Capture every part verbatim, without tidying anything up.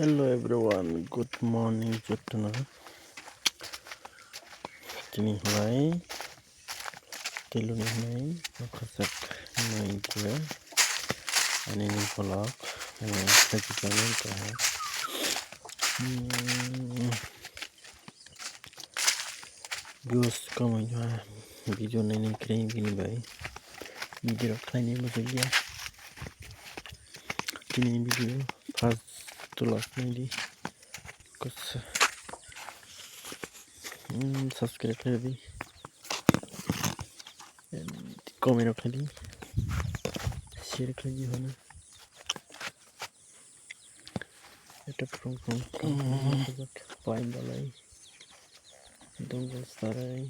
Hello everyone, good morning jotono. Tini hwnai tei luni hwnai makhajak nai je ani ni vlog, eh, khaijak nai kaham. Hmm. Views kwmwi ha video nainai kwrwi bini bai video rok khlainai bwsajya. Tini video first to last naidi. Kos-, hmm, subscribe khlaidi. Comment rok khlaidi. Share khlaidi hwnwi. Eta phung phung phung phung phung phung pai balai. Dongle sarai.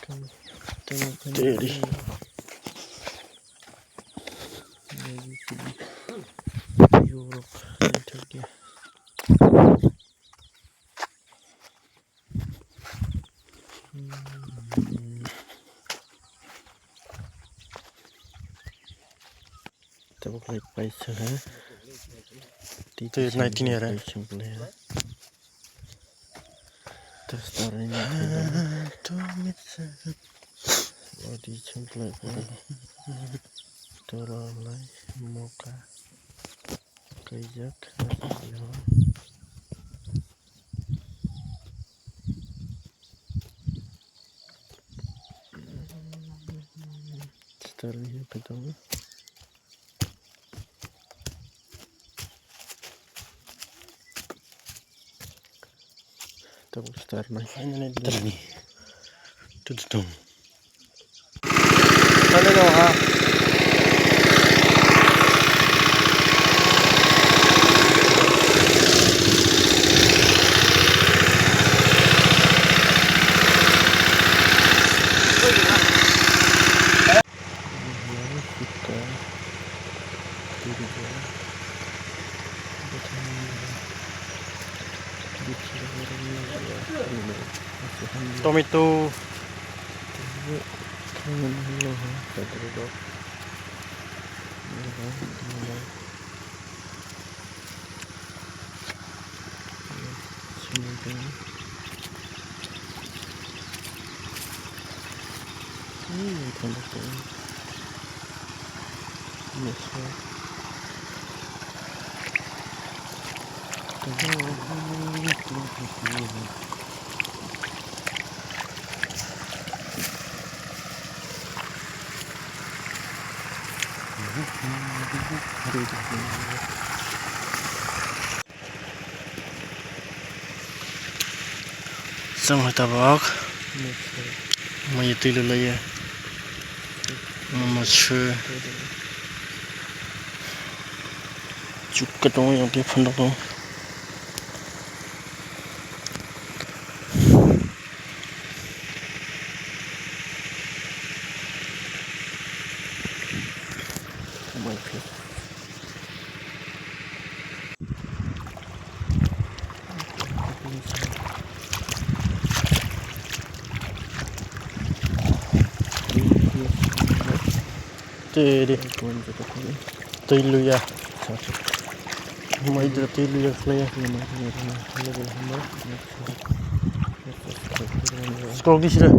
Kam tengok Teri. Europe, Turkey. Tabuk lai paisa ha. Tei nai tini are. Paisa bole ha. Testar ini. Odi chungklai pore. Tola lai moka. Kaijak. Testar ini apa tahu? Tabuk star mai. Finally, done. Tudutum. Finally, ha. Tomato. Chwng hai tabuk. Mai twi lulaiya. Masa. Chukka tongo, yang twi phano tongo. Twi di. Twi luya. Mai dra twi luya khlaiya. Skrok di sira.